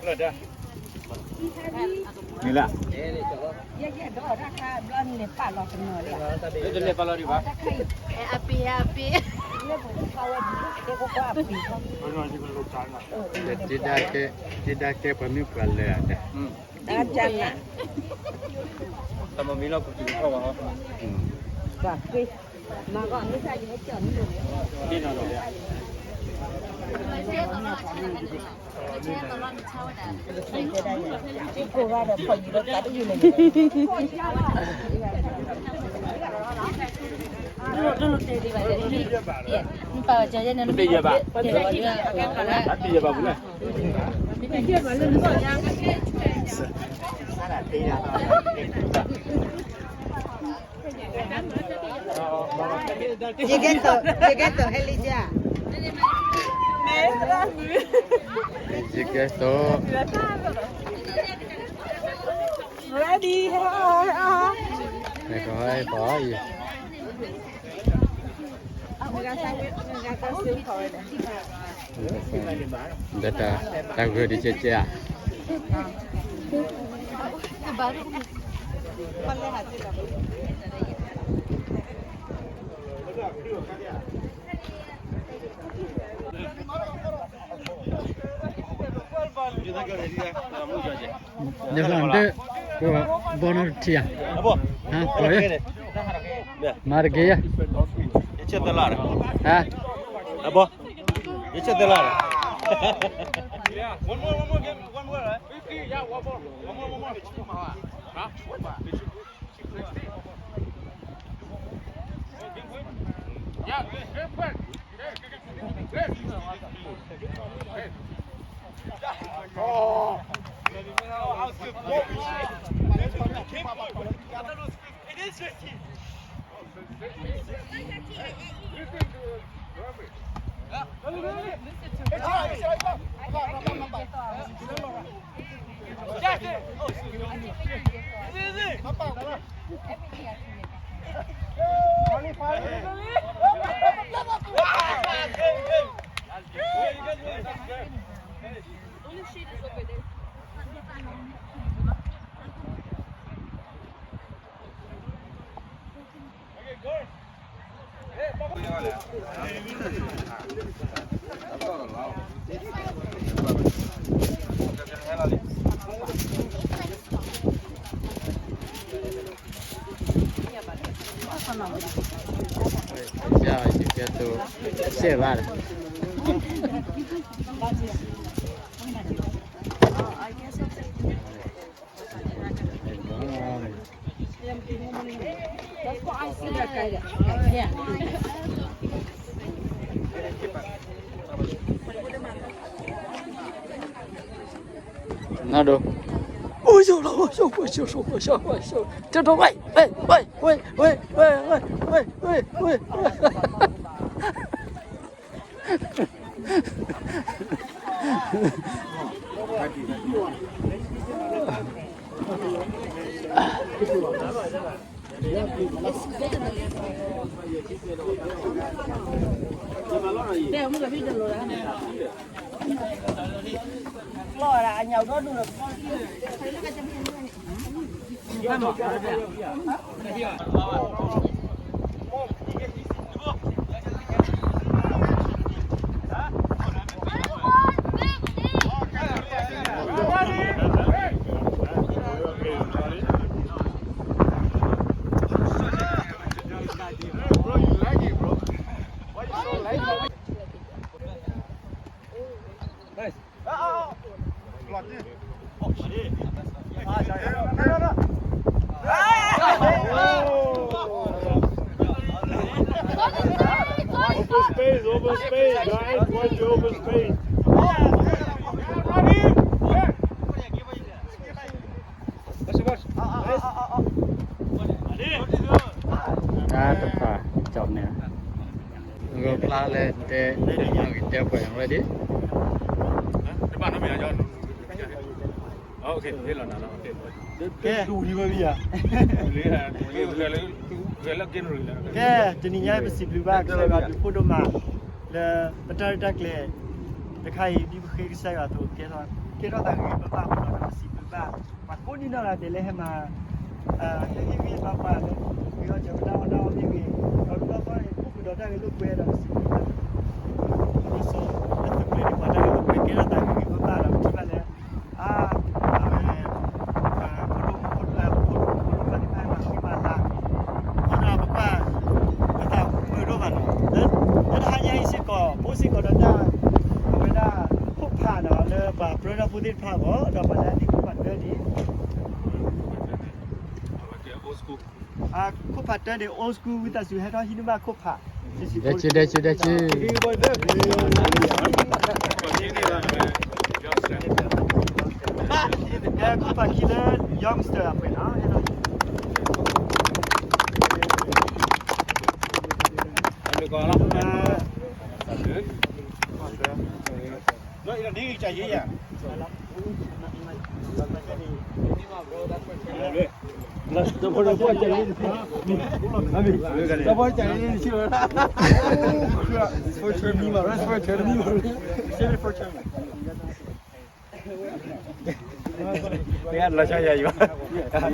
န့ၣ်လၢ တဒါကဲ တဒါကဲပှၤမ့ၢ်ပှၤလၢအတၢ် တၢ်မၤမံၤလီၤကူၣ်ကူၣ်ခီၣ်ဘၣ်ဟီ ပှၤဃ့ မၤဂီၢ်မ့ၢ်သၣ်ယဟဲကၠီၣ်န့ၣ် ကိၢ်ဂၤဒီးဖီၣ်ယူၤဒီးသးတယုၢ်လၢ တယဲၢ်ဘၣ် တယဲၢ်ဘၣ်ဘူးလဲၣ် ယကဲသိး ယကဲသိးဟဲလံယၤ ယကဲသိး ready ဟဲအီၤ ဟဲအီၤ ဟဲအီၤ ဒီးတၢ် တၢ်ဂၢၢ်ဒံးကဲကဲဧါ ယဖျါဒၢ ပဘီနီတထံၣ်ဧါ ဟါ ပှၤ မၤတက့ၢ်ယဲ ယဆဲးသလၢ် ဟါ အဘီ ယဆဲးသလၢ် ယကဲသိး စဲးဘၣ်လၢ နဒိ ဝဲ ဝဲ ဝဲ Open space, open space, guys. Watch your open space. That's the first. တၢ်တဖၣ် ကၠီၣ်န့ၣ် ဂိၢ်ဖျါလဲၣ်တဲ တဲပှဲၤ ready ကဲ ကဲ တနံၤညါပစံးဘျုးဘၣ်ကစၢ်ယွၤဘျုးဖှိၣ်ဒိၣ်မး လၢပတၢ်ရဲၣ်တၢ်ကျဲၤတခါအံၤ ဒ်ပဃ့ကစၢ်ယွၤအသိး ကဲထီၣ် ကဲထီၣ်သးဂ့ၤဂ့ၤဘၣ်ဘၣ်အဃိဒီး ပစံးဘျုးဘၣ် ပှၤကိးဒံနီၢ်ဂၤဒဲးလၢဟဲမၤ ဟဲဟ့ၣ်ဂံၢ်ဟ့ၣ်ဘါပှၤလၢ ဂ့ၤအီၣ်စၢၤပတၢ်အီၣ်တၢ်အီမ့ၢ်ဂ့ၤ, ဒီးတဘျီဃီန့ၣ် အိၣ်ဃုာ်ဒီးတၢ်ဂဲၤလိာ်ကွဲဒီးပစံးဘျုးဘၣ် ဒ်သိး အသုးမုၢ်ဒံးပှၤတၢ်ဂဲၤလိာ်ကွဲကဲထီၣ်သးဂ့ၤဂ့ၤဘၣ်ဘၣ်ဒီး ပထံၣ်ဘၣ်လၢ အါ အဝဲ ဖိဒိၣ်မုၣ်ဖိဒိၣ် ဖိဒိၣ်မုၣ်ဖိဒိၣ်မုၣ်သ့ၣ်တဖၣ်မၤဃံမၤလၤ အဃိဒီးပကွၢ် ပသးမုာ်ဒိၣ်မးနီၤ လၢ လၢတဟါညါအံၤစ့ၢ်ကီး ပအိၣ်စ့ၢ်ကီးဒီးတၢ် အဝဲဒၣ် ခိၣ်ဖးနီၤ လၢပှၤပြၢဒီဖိသ့ၣ်တဖၣ်အဂီၢ် ဒီးပှၤလၢအသ့ၣ်ခိၣ်ဖးတၢန့ၣ် ခိၣ်ဖးတၢန့ၣ် old school ဝံသးစူၤ ဟဲထီၣ်ဟံးန့ၢ်ဘၣ်ခိၣ်ဖး ဒဲကဒဲကဒဲက ခိၣ်ဖးခံလၢ youngster အပှဲၤနီၤ Save it for Chairman. လီၤဆီယၤယံၤဘၣ်